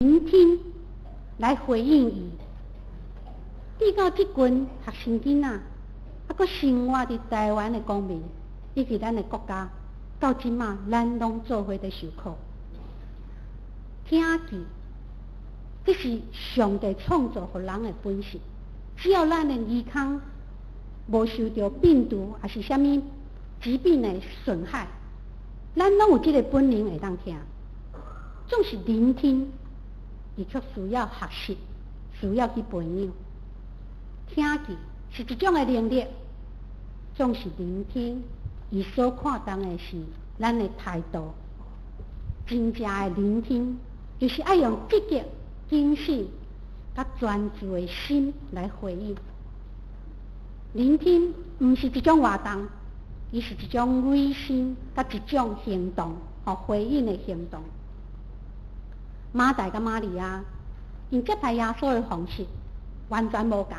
聆聽來回應伊。直到這群學生囡仔，啊，閣生活佇台灣的公民，以及咱的國家，到這馬咱攏做伙佇受苦。聽見，這是上帝創造予人的本性。只要咱的耳孔無受著病毒，抑是啥物疾病的損害，咱攏有這个本領會當聽。總是聆聽，伊卻需要學習，需要去培養。聽見是一種的能力，總是聆聽，伊所看重的是咱的態度。真正的聆聽，就是愛用積極、謹慎、佮專注的心來回應。聆聽毋是一種活動，伊是一種內心佮一種行動，予回應的行動。馬大佮瑪利亞，𪜶接待耶穌的方式完全無仝。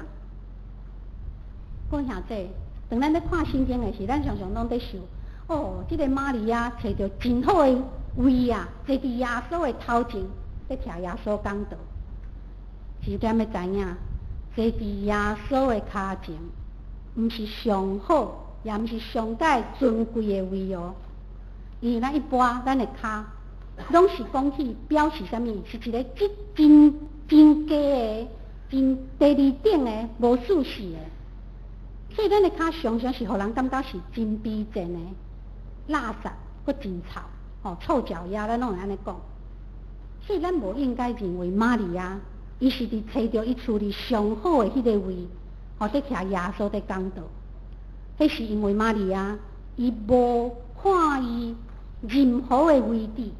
各位兄弟，當咱咧看聖經的時，咱常常攏佇想，哦，這个瑪利亞揣著真好的位啊，坐佇耶穌的頭前，咧聽耶穌講道。其實咱欲知影，坐佇耶穌的跤前，毋是上好，也毋是上蓋尊貴的位哦。因為咱一般咱的跤，攏是講起表示啥物？是一个真真真低的、真低二等的、無舒適的。所以咱的跤常常是予人感覺是真卑賤的、垃圾，閣真臭，吼，臭腳丫，咱攏會按呢講。所以咱無應該認為瑪利亞，伊是佇揣著伊厝裡上好的彼个位，予佇聽耶穌佇講道。彼是因為瑪利亞，伊無看伊任何的位置，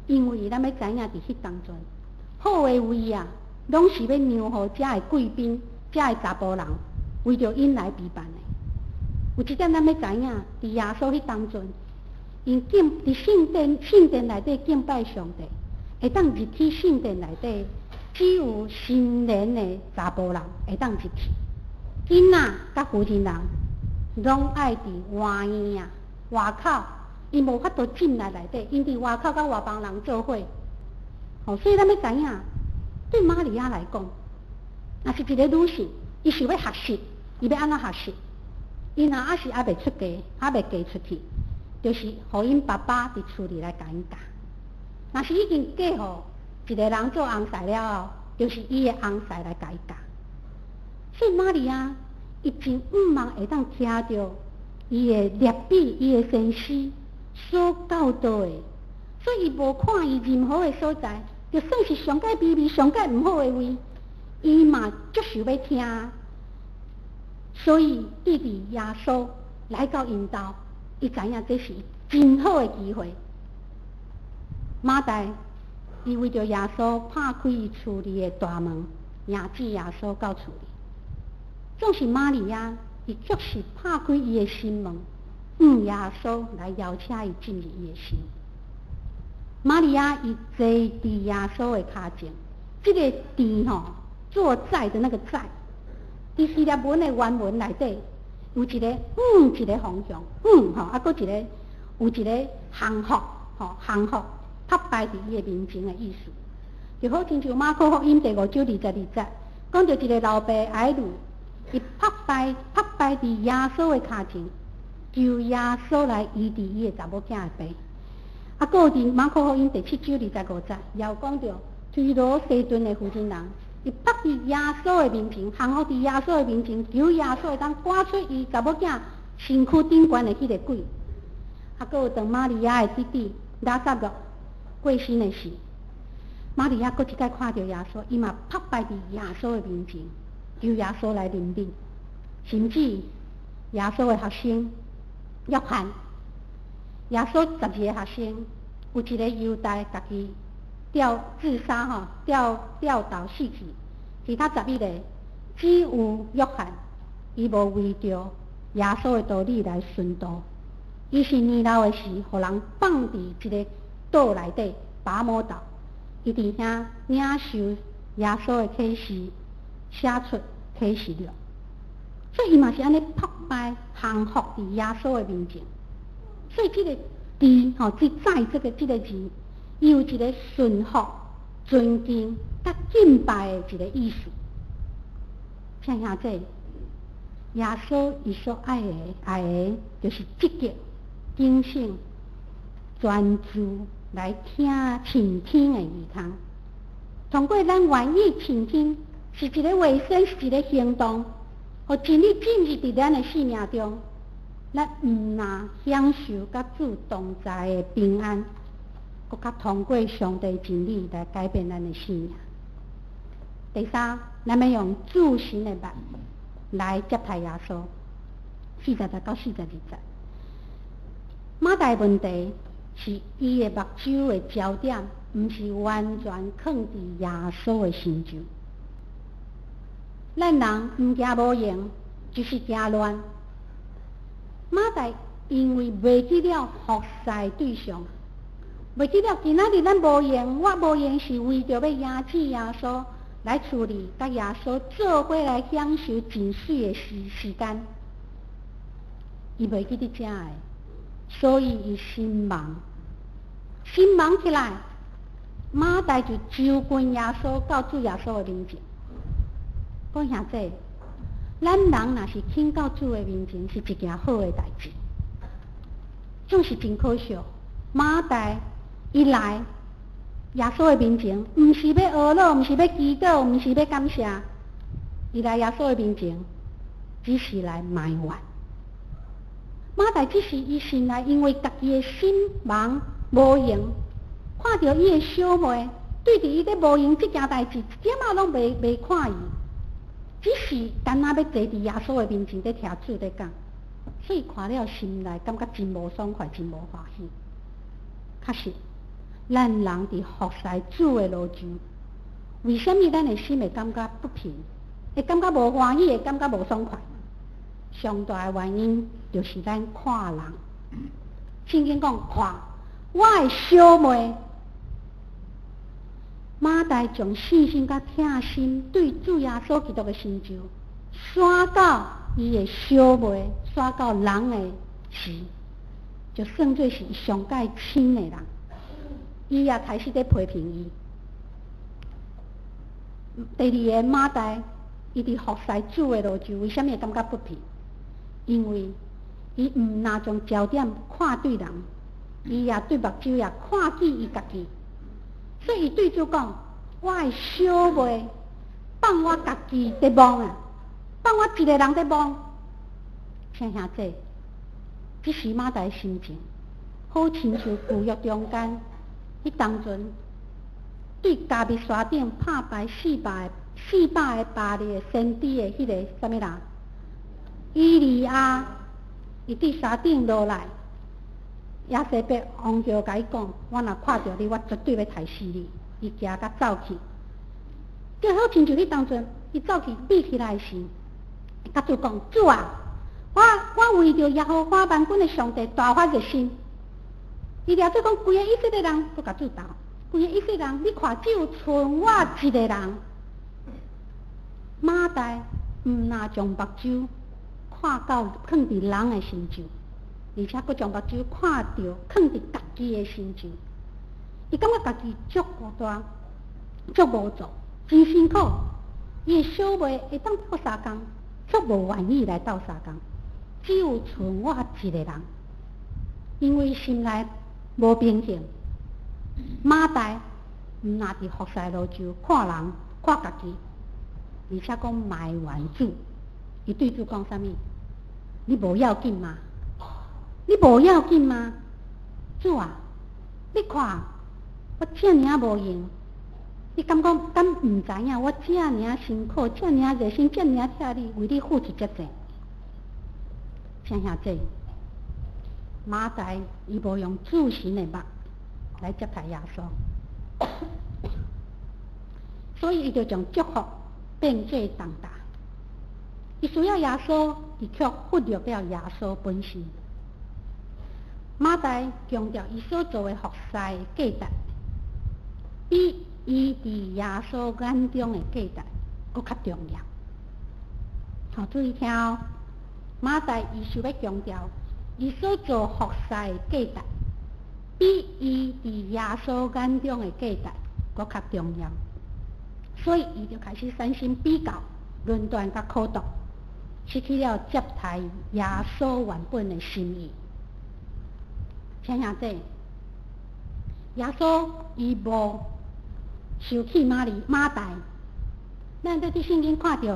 因為咱欲知影佇彼當陣，好的位啊，攏是欲讓予遮的貴賓、遮的查埔人，為著𪜶來備辦的。有一點咱欲知影，佇耶穌彼當陣，𪜶敬佇聖殿聖殿內底敬拜上帝，會當入去聖殿內底，只有成年的查埔人會當入去。囡仔佮婦人人攏愛佇外院啊，外口，𪜶無法度進來內底，𪜶佇外口佮外邦人做伙。吼，所以咱欲知影，對瑪利亞來講，若是一个女性，伊想欲學習，伊欲按怎學習？伊若猶是猶未出嫁，猶未嫁出去，就是予𪜶爸爸佇厝裡來共𪜶教。若是已經嫁予一个人做翁婿了後，就是伊的翁婿來共伊教。所以瑪利亞，伊真向望會當聽著伊的拉比、伊的先師所教導的，所以伊無看伊任何的所在，就算是上蓋卑微、上蓋毋好的位，伊嘛足想欲聽。所以，對佇耶穌來到𪜶兜，伊知影這是真好的機會。馬大，伊為著耶穌拍開伊厝裡的大門，迎接耶穌到厝裡。總是瑪利亞，伊卻是拍開伊的心門，向耶穌來邀請伊進入伊的心。瑪利亞伊坐佇耶穌的跤前，這个佇吼坐在的那个在，佇希臘文的原文內底有一个向一个方向，向吼，啊，閣一个有一个降服吼，降服拍敗佇伊的面前的意思，就好親像馬可福音第五章22節，講著一个老爸睚魯，伊拍敗拍敗佇耶穌的跤前，求耶穌來醫治伊的查某囝的病。啊，閣有佇馬可福音第七章25節，也有講著推羅西頓的婦人人，伊拍佇耶穌的面前，降服佇耶穌的面前，求耶穌會當趕出伊查某囝身軀頂懸的彼个鬼。啊，閣有當瑪利亞的弟弟拉撒路過身的時，瑪利亞閣一擺看著耶穌，伊嘛拍敗佇耶穌的面前，求耶穌來憐憫。甚至耶穌的學生約翰，耶穌12個學生有一個猶大家己吊自殺吼，吊吊倒死去，其他11個只有約翰，伊無為著耶穌的道理來殉道。伊是年老的時，予人放佇一个島內底，拔摩島，伊佇遐領受耶穌的啟示，寫出啟示錄。所以伊嘛是按呢拍敗降服佇耶穌的面前。所以這个佇吼，這在這个字，伊有一个順服、尊敬、佮敬拜的一个意思。親兄弟，耶穌伊所愛的，就是積極、警醒、專注來聽、傾聽的耳孔。通過咱願意傾聽，是一个委身，是一个行動，予真理進入佇咱的生命中。咱毋若享受佮主同在的平安，閣較通過上帝真理來改變咱的生命。第三，咱欲用主神的目來接待耶穌。40節到42節。馬大問題是伊的目睭的焦點，毋是完全囥佇耶穌的成就。咱人毋驚無閒，就是驚亂。馬大因為袂記了服侍對象，袂記了今仔日咱無閒，我無閒是為著欲邀請耶穌來厝裡，佮耶穌做伙來享受真媠的時間。伊袂記得這个，所以伊心盲，心盲起來，馬大就就近耶穌到主耶穌的面前，講兄弟，咱人若是肯到主的面前，是一件好的代誌。總是真可惜，馬大伊來耶穌的面前，毋是欲呵咾，毋是欲祈禱，毋是欲感謝，伊來耶穌的面前，只是來埋怨。馬大只是伊心內因為家己的心盲無閒，看著伊的小妹對著伊咧無閒這件代誌，一點仔攏袂看伊。只是干焦欲坐佇耶穌的面前，佇聽主佇講，所以看了心內感覺真無爽快，真無歡喜。確實，咱人佇服侍主的路上，為啥物咱的心會感覺不平，會感覺無歡喜，會感覺無爽快？上大的原因就是咱看人。聖經講看我的小妹。馬大將信心佮疼心對主耶穌基督的成就，徙到伊的小妹，徙到人的時，就算做是伊上蓋親的人，伊也開始佇批評伊。第二个馬大，伊佇服侍主的路上，為啥物會感覺不平？因為伊毋若將焦點看對人，伊也對目睭也看見伊家己。所以伊對主講：我的小妹放我家己佇忙啊，放我一个人佇忙。親兄弟，這時馬大心情，好親像舊約中間，彼當陣對迦密山頂拍敗480個先知的彼个啥物人？以利亞，伊對山頂落來。耶洗別王后共伊講：我若看著你，我絕對欲刣死你。伊驚甲走去，就好親像彼當陣，伊走去避起來時，共主講：主啊，我為著耶和華萬軍的上帝大發熱心。伊掠做講，規個以色列人閣共主鬥，規個以色列人，你看只有賰我一个人。馬大毋若將目睭看到囥佇人的成就。而且閣將目睭看著囥佇家己的成就，伊感覺家己足孤單、足無助、真辛苦。伊的小妹會當鬥相共，卻無願意來鬥相共，只有賰我一個人，因為心內無平衡。馬大毋若佇服侍路上看人看家己，而且閣埋怨主。伊對主講啥物？你無要緊嗎？你無要緊嗎？主啊，你看我遮爾仔無閒，你敢講敢毋知影？我遮爾仔辛苦，遮爾仔熱心，遮爾仔疼你，為你付出遮濟。親兄弟，馬大伊無用主神的目來接待耶穌，所以伊就將祝福變做重擔。伊需要耶穌，伊卻忽略了耶穌本身。馬大強調伊所做的服侍價值，比伊佇耶穌眼中的價值閣較重要。好，注意聽哦。馬大伊想欲強調，伊所做服侍的價值，比伊佇耶穌眼中的價值閣閣較重要。所以伊就開始產生比較、論斷佮苦毒，失去了接待耶穌原本的心意。請兄弟，耶穌伊無受氣瑪利馬大，咱佇聖經看著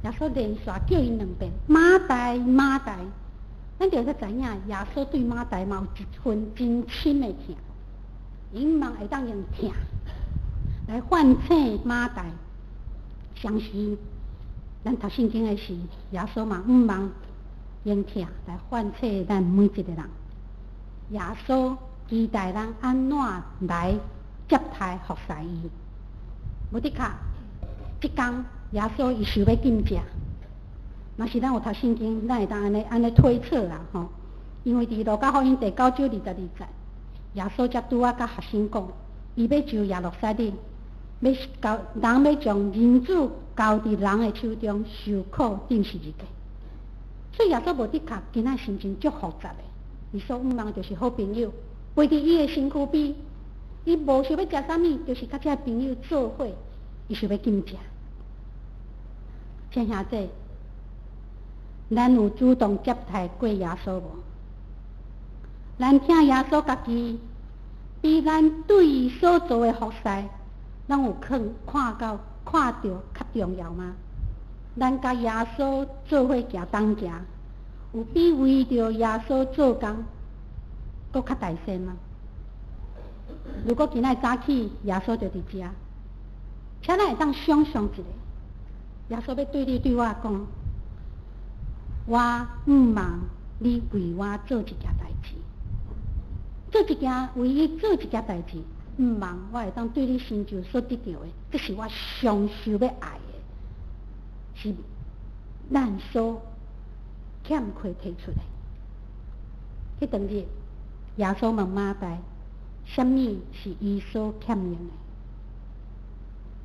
耶穌連續叫伊兩遍，馬大馬大，咱就會知影耶穌對馬大嘛有一份真深的疼，伊毋望會當用疼來喚醒馬大。相信咱讀聖經的時，耶穌嘛毋望用疼來喚醒咱每一個人。耶穌期待咱按怎來接待服侍伊？無的確，這工耶穌伊想欲禁食，若是咱有讀聖經，咱會當按呢按呢推測啦吼。因為佇路加福音第九章22節，耶穌才拄仔佮學生講，伊欲上耶路撒冷，欲交人欲將人子交佇人的手中受苦釘十字架。所以耶穌無的確今仔心情足複雜的，伊所向望就是好朋友，陪佇伊的身軀邊，伊無想欲食啥物，就是佮這朋友做伙，伊想欲禁食。親兄弟，咱有主動接待過耶穌無？咱疼耶穌家己，比咱對伊所做的服侍，攏有可能看到看著較重要嗎？咱佮耶穌做伙行同行，有比為著耶穌做工閣較大聲嗎？如果今仔早起耶穌就佇遮，請咱會當想像一下，耶穌欲對你對我講：我毋望你為我做一件代誌，做一件為伊做一件代誌，毋望我會當對你成就所得著的，這是我上想欲愛的，是咱所欠缺提出的。彼當日，耶穌問馬大：啥物是伊所欠用的？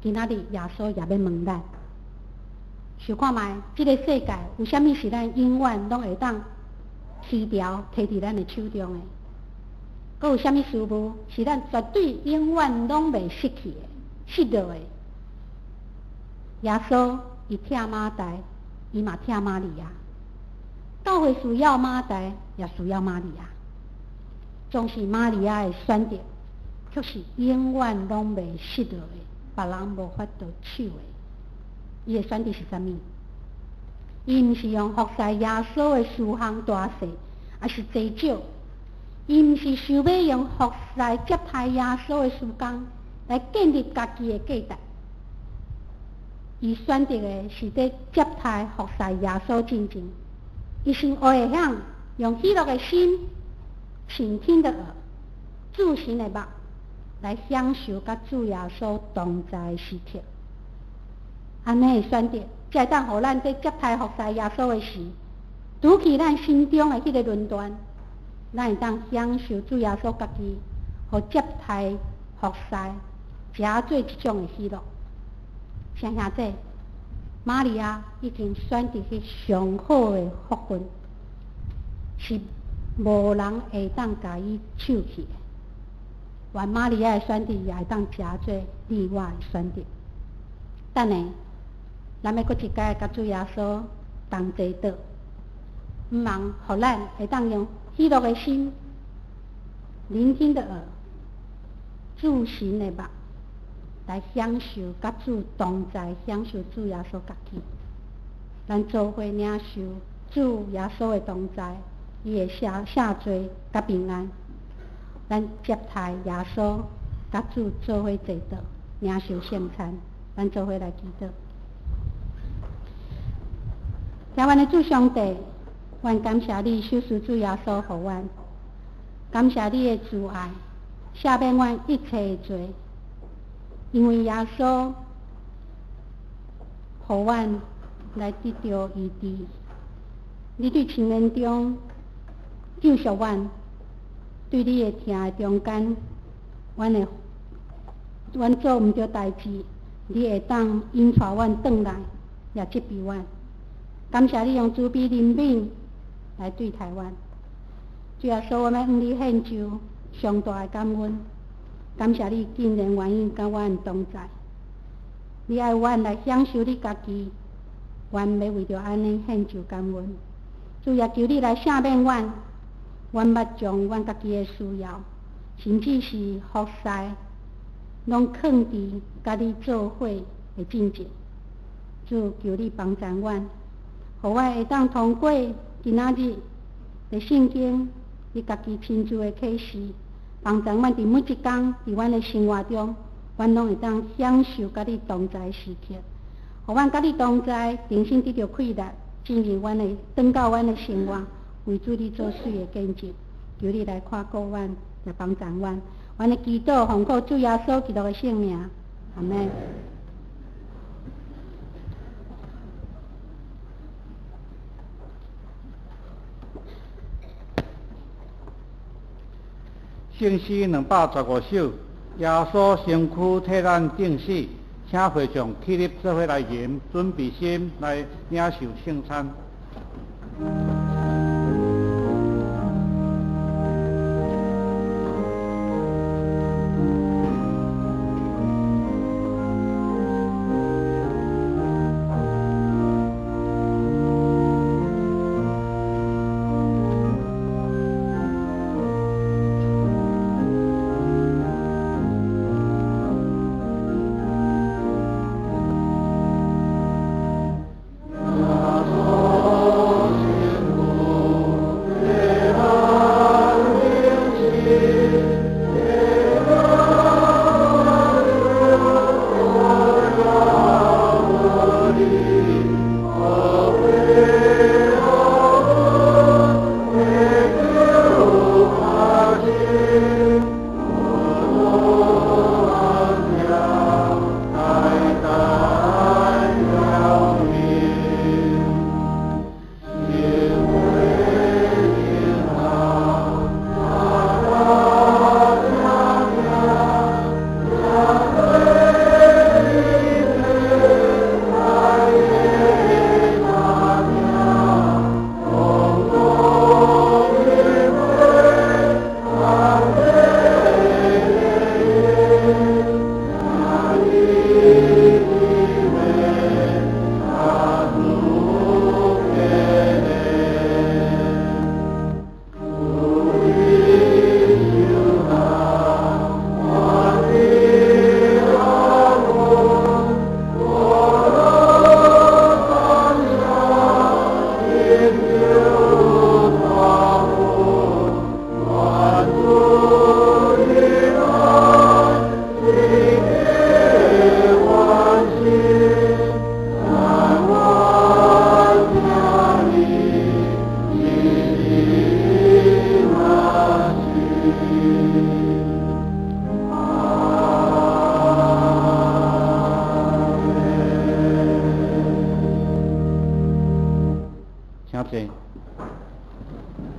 今仔日耶穌也欲問咱，想看覓，這个世界有啥物是咱永遠攏會當提牢提佇咱的手中的？閣有啥物事物是咱絕對永遠攏袂失去的、失落的？耶穌伊疼馬大，伊嘛疼瑪利亞。教會需要馬大，也需要瑪利亞。總是瑪利亞的選擇，卻是永遠攏袂失落的，別人無法度搶的。伊的選擇是啥物？伊毋是用服侍耶穌的事項大細，抑是濟少。伊毋是想欲用服侍接待耶穌的時間來建立家己的價值。伊選擇的是佇接待服侍耶穌進前，伊先學會曉用喜樂的心、傾聽的耳、注神的目來享受佮主耶穌同在的時刻。按呢的選擇，才會當予咱佇接待服侍耶穌的時，除去咱心中的彼个論斷，咱會當享受主耶穌家己，予接待服侍，誠做一種的喜樂。親兄弟，瑪利亞已經選擇彼上好的福分，是無人會當共伊搶去的。願瑪利亞的選擇也會當誠做你我的選擇。等下，咱欲閣一擺共主耶穌同齊禱，毋望予咱會當用喜樂的心、聆聽的耳、注神的目，來享受佮主同在，享受主耶穌家己。咱做伙領受主耶穌的同在，伊的赦罪佮平安。咱接待耶穌，佮主做伙坐桌，領受聖餐。咱做伙來祈禱。疼阮的主上帝，阮感謝你賞賜主耶穌予阮，感謝你的慈愛，赦免阮一切的罪。因為耶穌，予阮來得著醫治。你對深淵中救贖阮，對你的疼的中間，阮會阮做毋對代誌，你會當引帶阮轉來，也責備阮。感謝你用慈悲憐憫來對待阮。主耶穌，我們向你獻上上大的感恩。感謝你竟然願意佮阮同在，你愛阮來享受你家己，阮欲為著按呢獻上感恩。主也求你來赦免阮，阮捌將阮家己的需要，甚至是服侍，攏囥佇佮你做伙的進前。主求你幫助阮，予阮會當通過今仔日的聖經，你家己親自的啟示，幫助阮佇每一工佇阮的生活中，阮攏會當享受佮你同在的時刻，予阮佮你同在，重新得著氣力，進入阮的，轉到阮的生活，為主你做水的見證。求你來看顧阮，來幫助阮。阮的祈禱奉靠主耶穌基督的聖名，阿們。聖詩215首，耶穌身軀替咱釘死，請會眾起立做伙來吟，準備心來領受聖餐。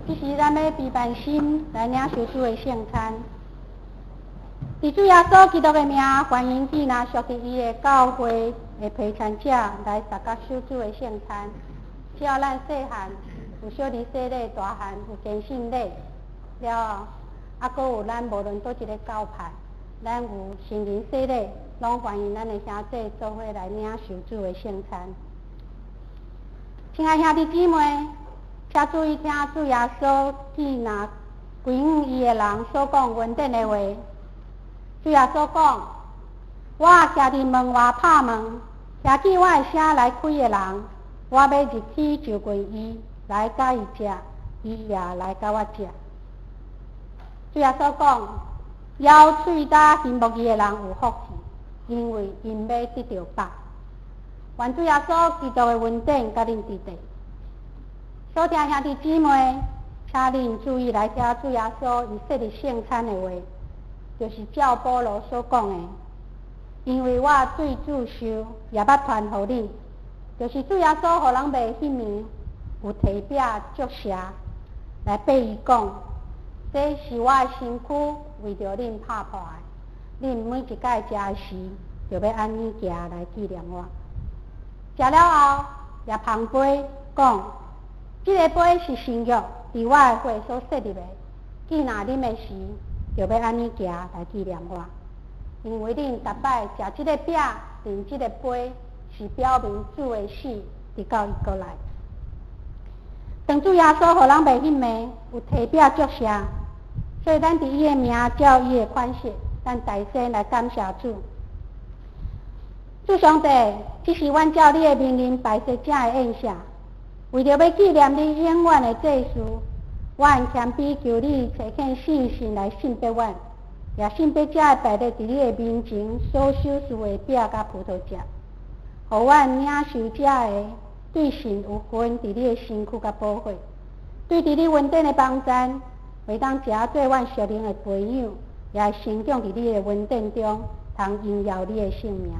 這時，咱欲卑慢心來領受主的聖餐。佇主耶穌基督的名，歡迎汝若屬佇伊的教會的陪餐者來大家受主的聖餐。只要咱細漢有小兒洗禮，大漢有堅信禮了後，啊，閣有咱無論佗一个教派，咱有成人洗禮，攏歡迎咱的兄弟做伙來領受主的聖餐。親愛兄弟姊妹，請注意聽主耶穌見若歸向伊的人所講恩典的話。主耶穌講：我徛佇門外拍門，聽見我的聲來開的人，我欲入去就近伊，來佮伊食，伊也來佮我食。主耶穌講：枵喙焦欣慕義的人有福氣，因為𪜶欲得著飽。願主耶穌基督的恩典佮恁佇底。所聽兄弟姊妹，請恁注意來聽主耶穌伊設立聖餐的話，就是照保羅所講的。因為我對主受，也捌傳予恁，就是主耶穌予人賣彼暝，有提餅祝謝，來擘伊講：這是我的身軀，為著恁拍破的。恁每一擺食的時，就欲按呢行來紀念我。食了後，也捧杯講：這个杯是新約，佇我的血所設立的。既若啉的時，就欲按呢行來紀念我。因為恁逐擺食這个餅、啉這个杯，是表明主的死，直到伊閣來。當主耶穌予人袂彼暝有提餅祝謝，所以咱佇伊的名照伊的款式，咱大聲來感謝主。主上帝，這是阮照你的命令擺設這个宴席，為著欲紀念你永遠的祭司，阮謙卑求你差遣聖神來聖別阮，也聖別這个擺佇你的面前所賞賜的餅佮葡萄汁，予阮領受這个對神有份佇你的身軀佮寶血，對佇你恩典的幫贊，會當食做阮屬靈的培養，也會成長佇你的恩典中，通榮耀你的聖名。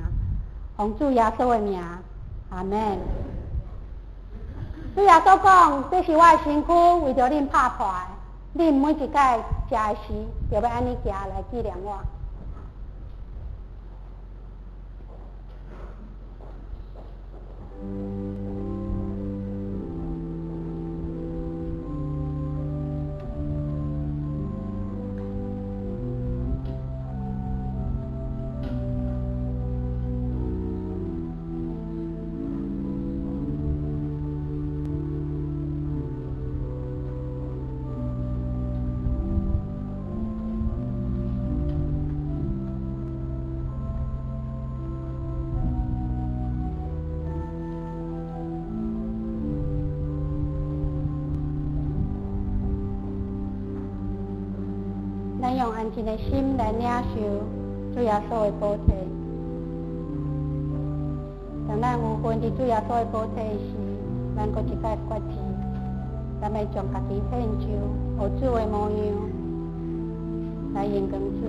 奉主耶穌的名，阿們。主耶穌講：這是我的身軀，為著恁拍破的。恁每一擺食的時，就欲按呢行來紀念我。咱用安靜的心來領受主耶穌的寶體。當咱有份佇主耶穌的寶體時，咱閣一擺決志，咱欲將家己獻上，學主的模樣來榮光主。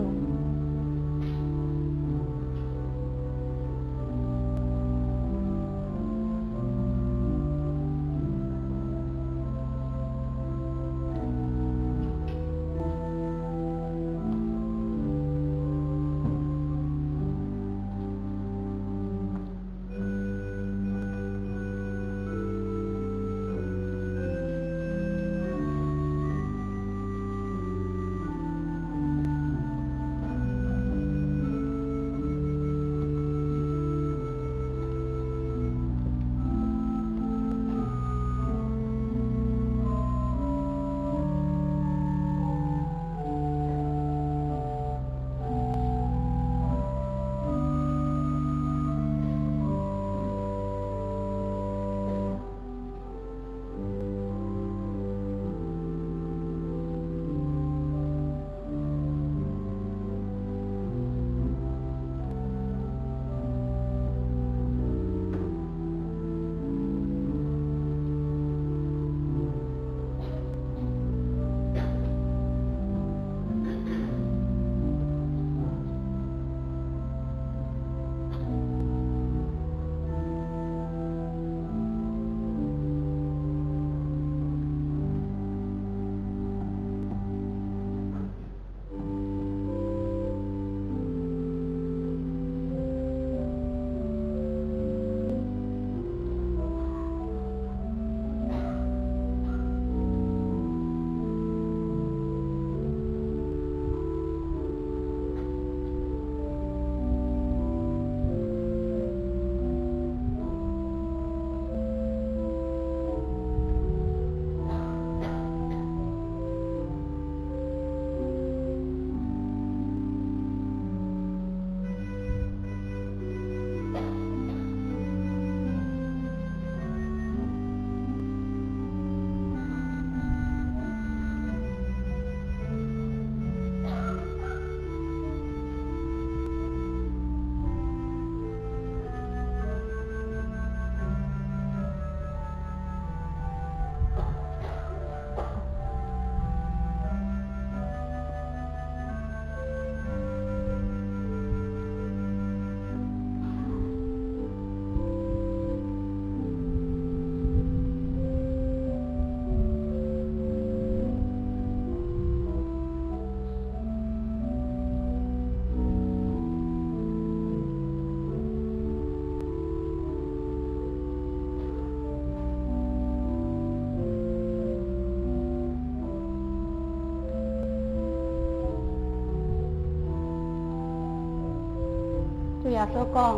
耶穌講：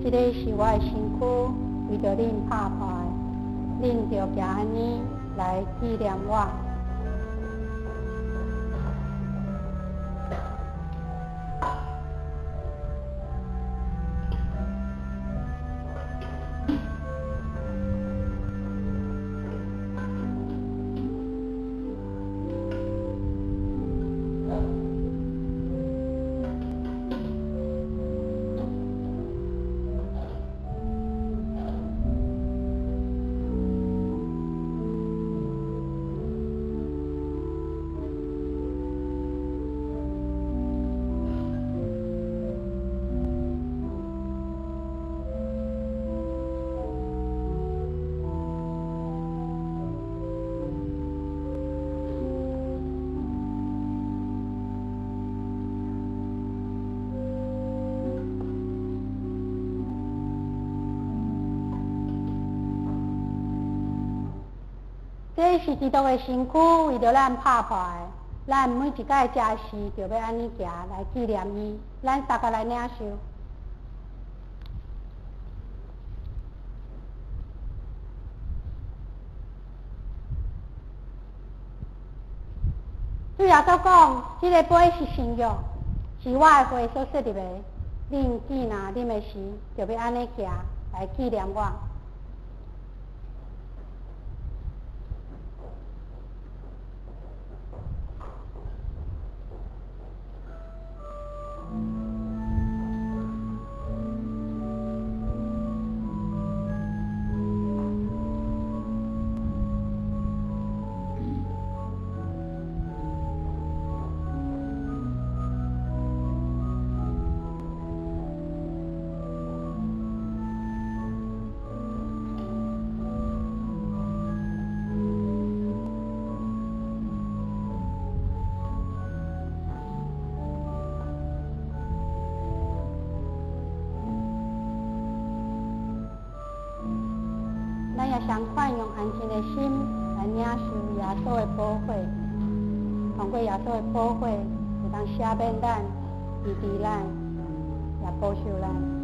這个是我的身軀，為著恁拍破的，恁著行按呢來紀念我。這是基督的身軀，為著咱拍破的。咱每一擺食時，就欲按呢行來紀念伊。咱大家來領受。主耶穌講：這个杯是新約，是我的血所設立的。恁既若啉的時，就欲按呢行來紀念我。咱也相款用安靜的心來領受耶穌的寶血，通過耶穌的寶血，會當赦免咱、醫治咱，也保守咱。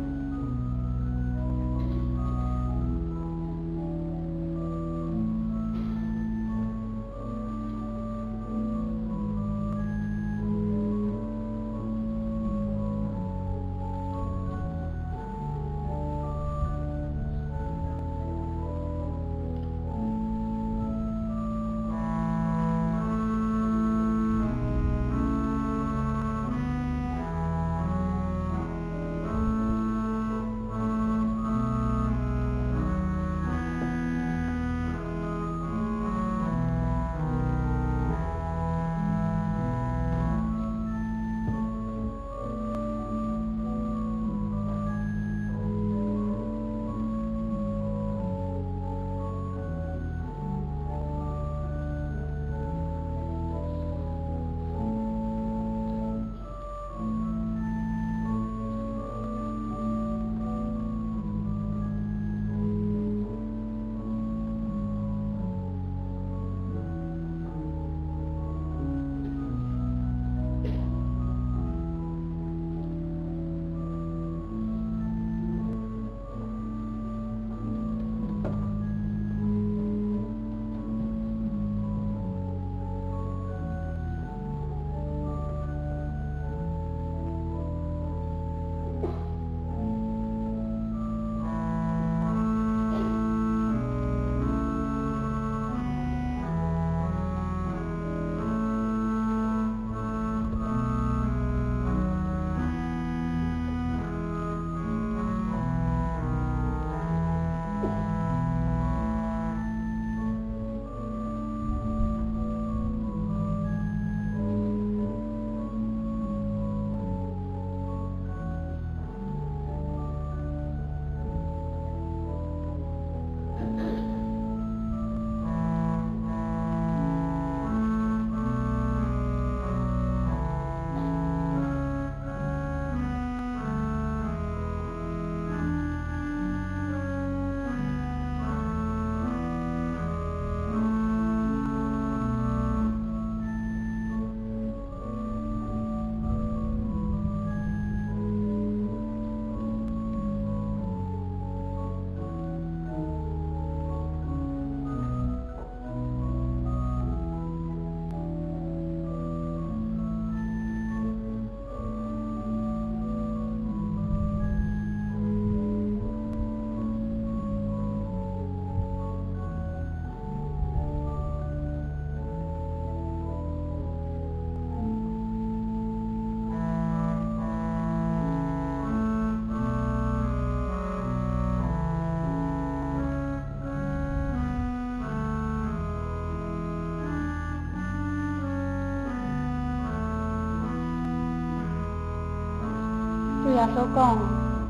耶穌講，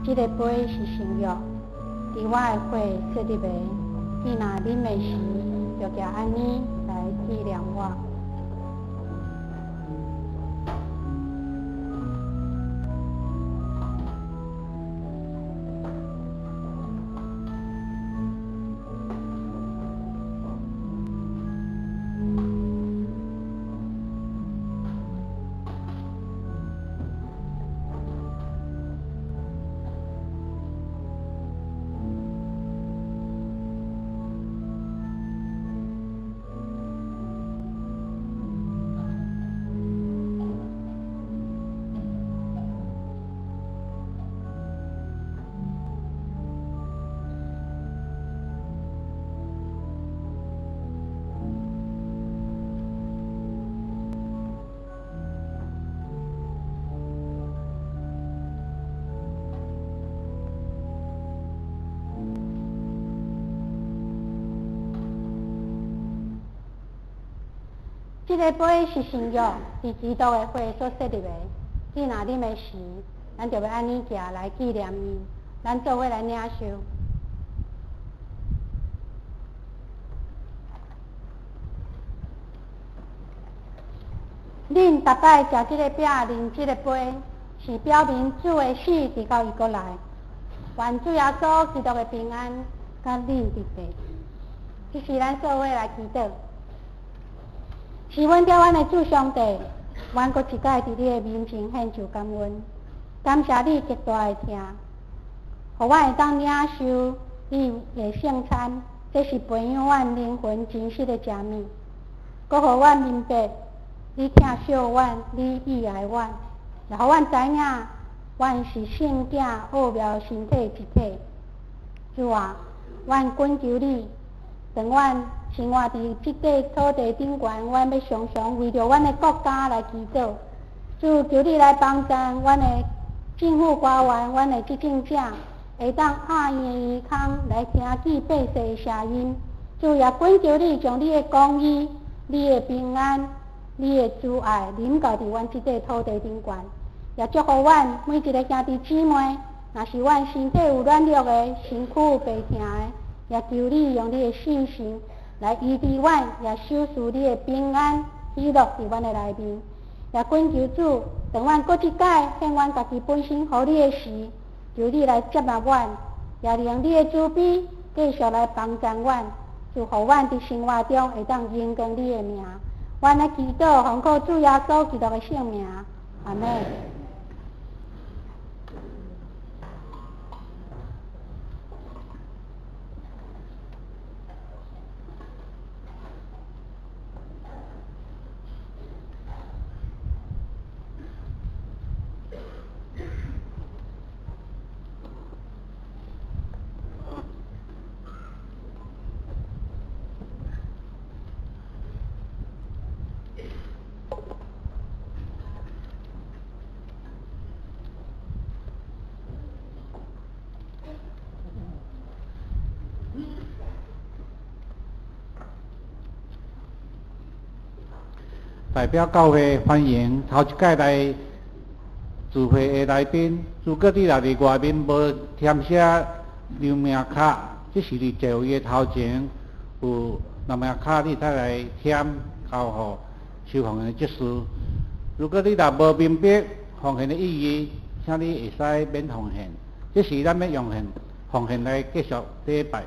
這个杯是新約，佇我的血設立的。你若啉的時，就行按呢來紀念我。這个杯是新約，佇基督的血所設立的。你若啉的時，咱就欲按呢行來紀念伊。咱做伙來領受。恁逐擺食這个餅，啉這个杯，是表明主的死，直到伊閣來。願主耶穌基督的平安，佮恁佇底。這是咱做伙來祈禱。是阮疼阮的主上帝，阮閣一擺佇你的面前獻上感恩，感謝你極大的疼，予阮會當領受你的聖餐，這是培養阮靈魂真實的食物，閣予阮明白你疼惜阮，你意愛阮，也予阮知影，阮是聖囝奧妙身體一體。主啊，阮懇求你，當阮生活佇這塊土地頂懸，阮欲常常為著阮的國家來祈禱。主，求你來幫助阮的政府官員、阮的執政者，會當掩伊的耳孔來聽見百姓的聲音。主也懇求你將你的公義、你的平安、你的慈愛臨到佇阮這塊土地頂懸，也祝福阮每一个兄弟姊妹，若是阮身體有軟弱的、身軀有病疼的，也求你用你的聖神來醫治阮，也賞賜你的平安喜樂佇阮的內面。也懇求主，當阮閣一擺獻阮家己本身予你的時，求你來接納阮，也用你的慈悲繼續來幫助阮，祝福阮佇生活中會當榮光你的名。阮來祈禱，奉靠主耶穌基督的聖名，阿們。代表教會歡迎頭一擺來聚會的來賓。如果你若佇外面無填寫留名卡，這是佇座位的頭前有留名卡，你再來填交予收奉獻的執事。如果你若無明白奉獻的意義，請你會使免奉獻。這時咱欲用奉獻來結束禮拜。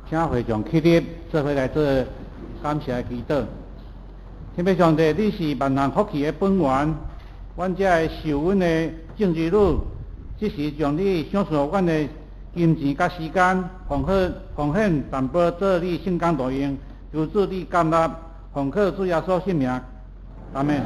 請會眾起立，做伙來做感謝祈禱。天父上帝，你是萬項福氣的本源，阮遮的受阮的眾兒女，這時將你賞賜予阮的金錢佮時間，奉獻奉獻淡薄做你聖工路用，求主你甘納，奉靠主耶穌聖名，阿們。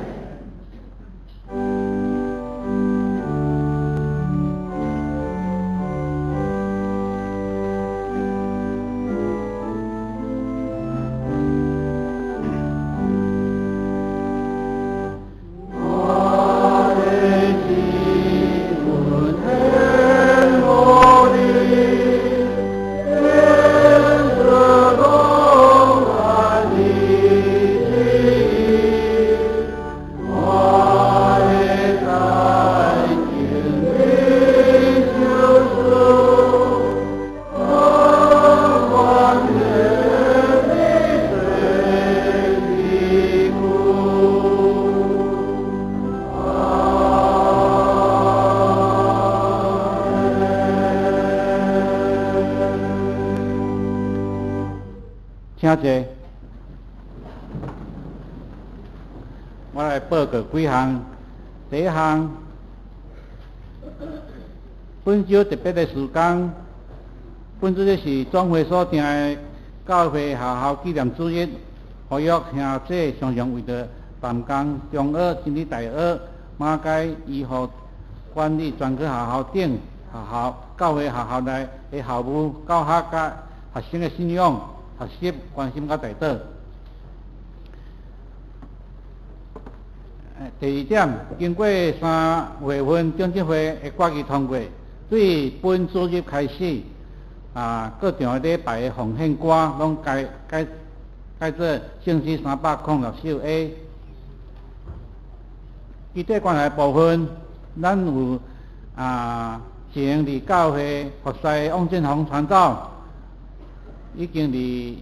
請坐。我來報告幾項。第一項，本週特別的時間，本週這是總會所定的教會學校紀念主日，呼籲兄弟常常為著淡江中學、真理大學、馬偕醫護管理專科學校等學校、教會學校內的校務、教學佮學生的信仰、學習關心佮代禱。第二點，經過三月份長執會的決議通過，對本主日開始，各場的禮拜的奉獻歌攏改改改做聖詩306首 A。基地關懷部分，咱有前佇教會服侍王振宏傳道，已經佇欲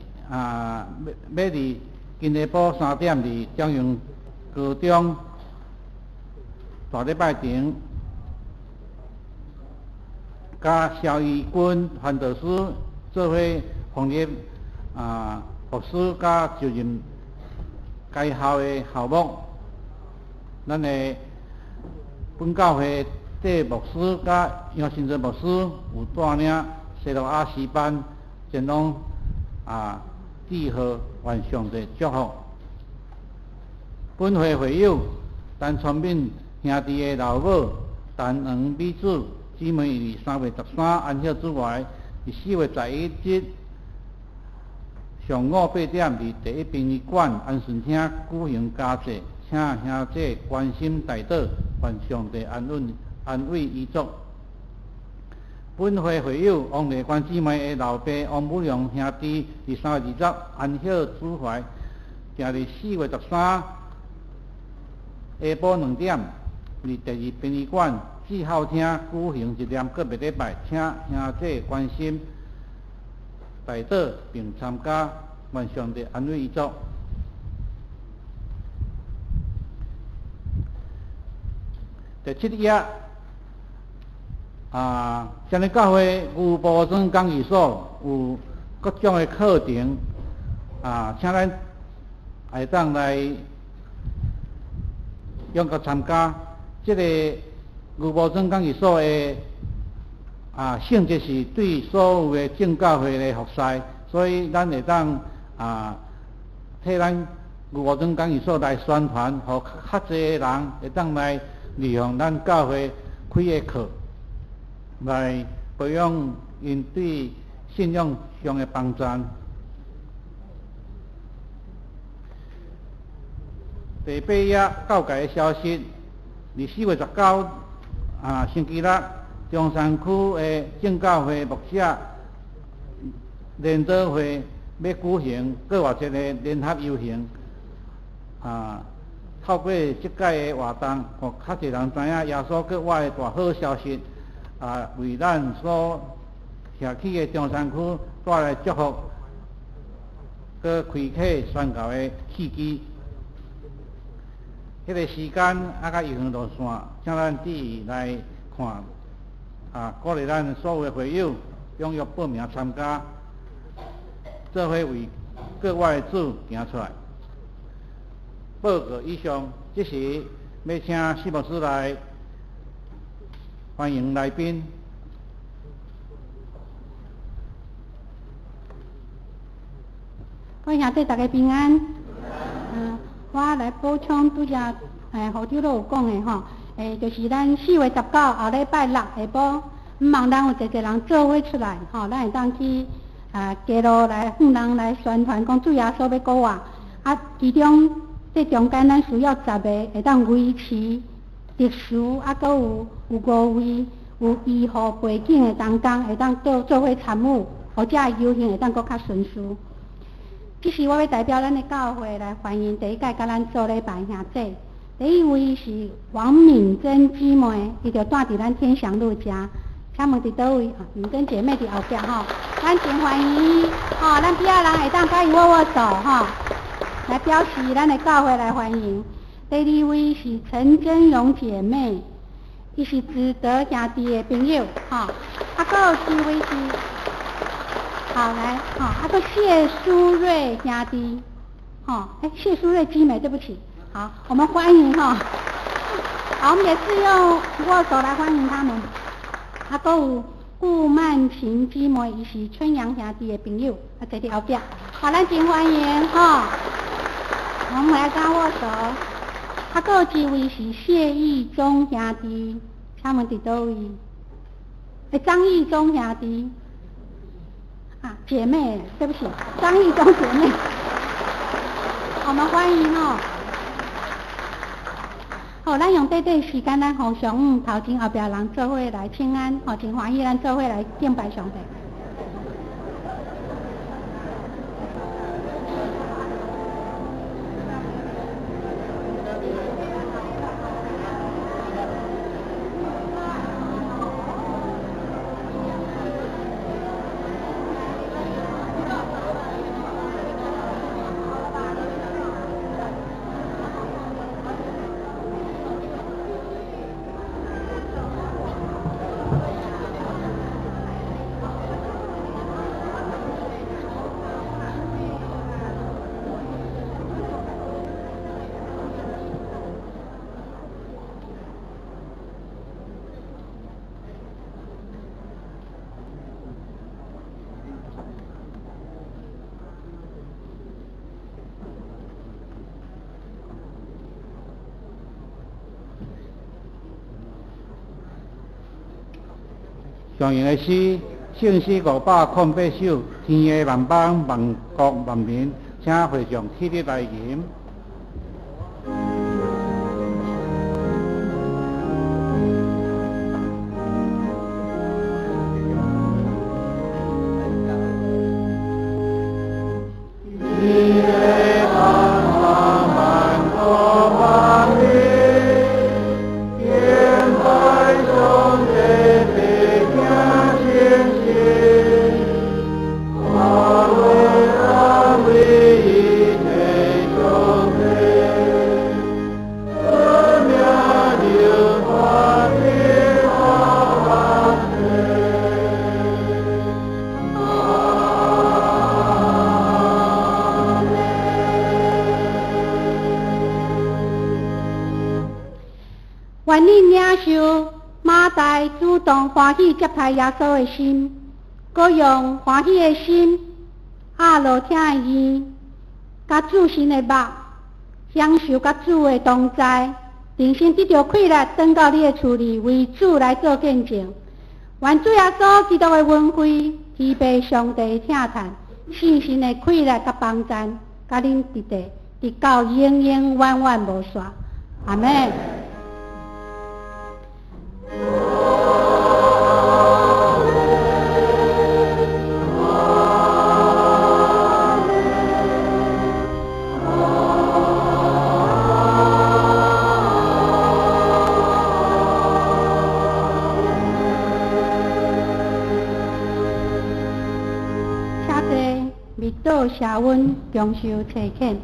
欲佇今日晡3點佇中陽高中大禮拜堂，佮蕭義軍傳道師做伙奉獻牧師佮就任該校的校牧。咱的本教會戴牧師佮楊新哲牧師有帶領西羅亞詩班前往致賀，願上帝祝福。本會會友陳聰敏兄弟的老母陳黃美子姊妹，佇3月13安息主懷，佇4月11日上午8點，佇第一殯儀館安順廳舉行家祭，請兄弟關心代禱，願上帝安穩安慰遺族。本會會友王麗娟姊妹的老爸王武良兄弟，佇3月20安息主懷，定佇4月13下晡2點，佇第二殯儀館志孝廳舉行一念告別禮拜，請兄弟關心代禱並參加，願上帝安慰遺族。第七頁，真理教會牛埔庄講義所有各種的課程，請咱會當來踴躍參加。這个牛埔庄講義所的性質是對所有的正教會的服侍，所以咱會當替咱牛埔莊講義所來宣傳，予較濟人會當來利用咱教會開的課，來培養𪜶對信仰上的幫助。第八頁教界的消息，佇4月19星期六，中山區的正教會牧者聯禱會欲舉行過活節的聯合遊行，透過這屆的活動，予較濟人知影耶穌閣活的大好消息，為咱所徛起的中山區帶來祝福，閣開啟宣教的契機。彼个時間佮遊行路線，請咱注意來看，鼓勵咱所有的會友踴躍報名參加。做伙为国外的主行出来。报告以上，这时欲请施牧师来欢迎来宾。各位兄弟，大家平安。我来补充拄才胡长老有讲的吼，就是咱4月19后礼拜六下晡，毋望咱有济济人做伙出来吼，咱会当去街路来向人来宣传，讲主耶稣欲顾活。啊，其中这中间咱需要10个会当维持特殊，啊，阁有5位有医护背景的同工，会当做伙参与，或者游行会当阁较顺遂。这是我欲代表咱的教会来欢迎第一届佮咱做礼拜兄弟。第一位是王敏珍姊妹，伊就住伫咱天祥路遮，请问伫佗位？敏珍姐妹伫后壁吼，咱真欢迎伊吼，咱边仔人会当佮伊握握手吼，来表示咱的教会来欢迎。第二位是陈真荣姐妹，伊是值得兄弟的朋友吼，啊，阁有一位是。好来，好，啊阁谢淑瑞兄弟，吼，谢淑瑞姊妹，对不起，好，我们欢迎哈，好，我们也是用握手来欢迎他们。啊，阁有顾曼琴姊妹，伊是春阳兄弟的朋友，啊，坐伫后壁，好，咱真欢迎哈，我们来跟他握手。啊，阁有一位是谢义忠兄弟，请问伫佗位？张义忠兄弟。啊，姐妹，对不起，张义忠姐妹，我们欢迎哦。好，咱用短短时间，咱互相头前后壁人做伙来请安，吼，真欢喜咱做伙来敬拜上帝。上用的诗，圣诗508首，天下万邦万国万民，请会众起立来吟。愿恁领受马大主动欢喜接待耶稣的心，阁用欢喜的心压落疼的耳，佮主神的目，享受佮主的同在，重新得著快乐，转到你的厝里，为主来做见证。愿主耶稣基督的恩惠、天父上帝的疼叹、圣神的快乐佮帮赞，佮恁伫地，直到永永远远无煞。阿们。谢阮共受差遣。